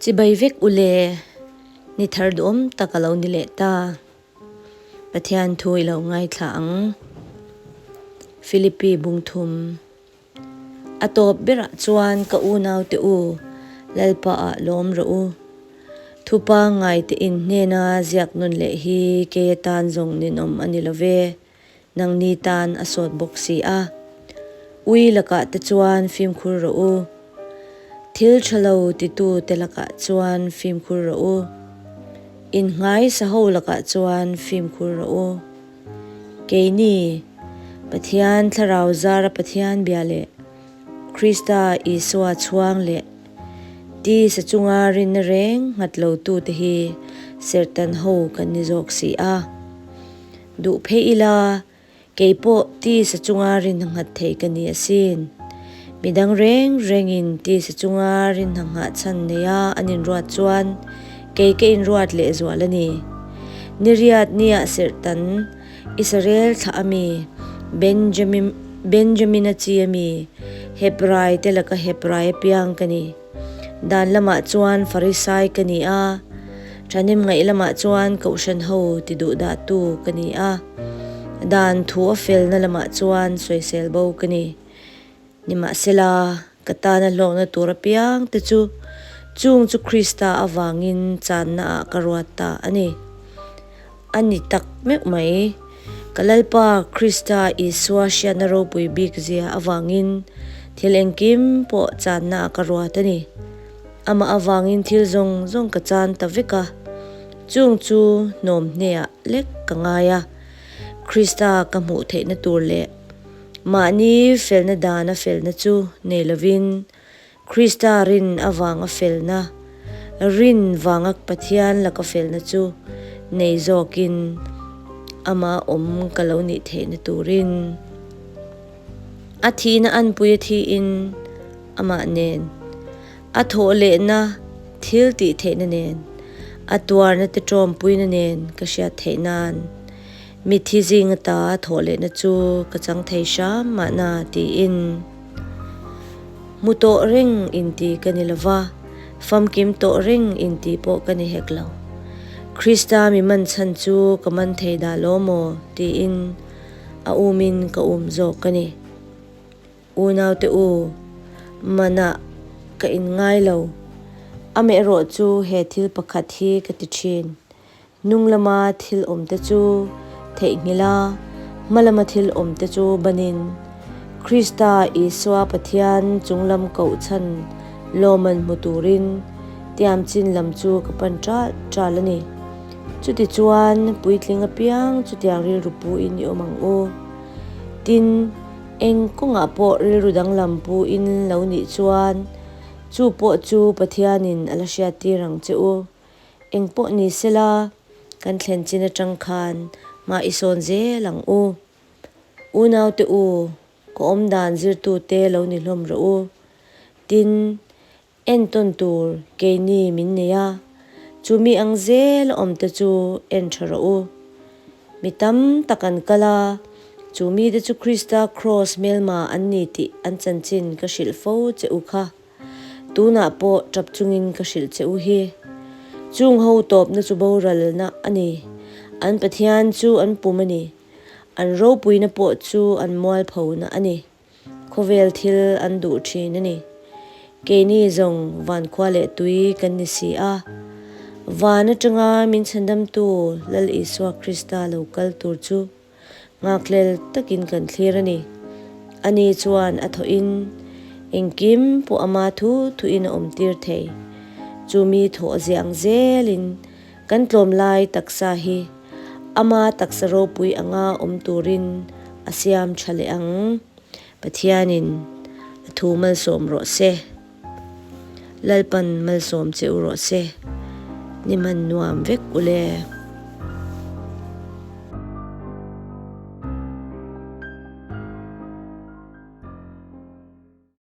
Chibai vek u le, ni thar duhawm tak a lo ni leh ta. Pathian thu i lo ngaithla ang. Philippi bungthum. A tawp berah chuan ka unaute u, Lalpa ah lawm rawh u. Thu pangngai te in hnena ziak nawn leh hi kei atan zawng ninawm a ni lo ve. Nangni tan a sawt bawk si a. Ui lakah te chuan fimkhur rawh u. Thil tha lo titu te lakah chuan fimkhur rawh u. Innghai sa ho lakah chuan fimkhur rawh u. Keini, Pathian Thlarau zara Pathian bia leh Krista Isua chhuang leh tisa chunga rinna reng nghat lotute hi serhtan ho kan ni zawk si a. Duh phei ila, kei pawh tisa chunga rinna nghat thei ka ni asin. Midang reng rengin tisa chunga rinna nghah chhan neia an inruat chuan kei ka inruat lehzual a ni. Niriat nia serhtan Israel thlah a mi, Benjamin Benjamina chi a mi, Hebrai te laka Hebrai apiang ka ni. Dan lamah chuan Farisai ka ni a, thahnem ngaih lamah chuan Kohhran ho ti duh dahtu ka ni a, dan thu a felna lamah chuan sawisel bo ka ni. Nimahsela, ka tana hlawkna tur apiang te chu chung chu Krista avangin channa ah ka ruat ta a ni. A ni tak meuh mai. Ka Lalpa Krista Isua hriatna ropui bik zia avangin thil engkim pawh channa ah ka ruat a ni. Amah avangin thil zawng zawng ka chan ta vek a, chung chu hnawm hneah lek ka ngai a, Krista ka hmuh theihna tur leh mahni felna dana felna chu nei lovin Krista rin avanga felna, rin vanga Pathian laka felna chu nei zawkin ama awm ka lo nih theihna turin a thihna anpui a thiin amah nen, a thawh lehna thil tih theihna nen, a tuarna te tawmpuina nen ka hriat theih nan mitthi zinga ta thawh lehna chu ka chang thei hram mahna tiin. Hmu tawh reng inti ka ni lova, famkim tawh reng inti pawh ka ni hek lo. Krista mi man chhan chu ka man thei dah lo maw? tiin a umin ka um zawk ka ni. Unaute u, manah ka inngai lo. Amaherawh chu he thil pakhat hi ka ti thin. Hnung lama thil awmte chu theihnghilh a, hma lama thil awmte chu banin, Krista Isua Pathian chunglam koh chhan lawman hmu turin tiamchin lam chu ka pan ṭalh ṭalh a ni. Chutichuan, puitling apiang chutiang rilru puin i awm ang u. Tin, eng kawngah pawh rilru danglam puin lo nih chuan, chu pawh chu Pathianin a la hriattir ang che u. Eng pawh ni sela, kan thlen chin atang khan mah i sawn zel ang u. Unaute u, ka awmdan zirtute lo ni hlawm rawh u. Tin, entawn tur keini min nei a, chu mi ang zel a awmte chu en tha rawh u. Mi tam tak an kal a, chu mite chu Krista kraws hmelma an ni tih an chanchin ka hrilh fo che u kha. Tunah pawh tap chungin ka hrilh che u hi. Chung ho tawpna chu boralna a ni. An Pathian chu an pum a ni. An ropuina pawh chu an mualphona a ni. Khawvel thil an duh thin a ni. Keini zawng vankhua leh tui kan ni si a. Van atanga min chhandamtu Lal Isua Krista lo kal tur chu Nghakhlel takin kan thlir a ni. Ani chuan a thawhin engkim pawh ama thu thuin a awmtir thei. Chu mi thawh ziang zelin kan tlawm lai taksa hi ama taksa ropui anga awm turin a siam tha leh ang. Pathianin a thu malsawm rawh se. Lalpan malsawm che u rawh se. Ni hman nuam vek u le.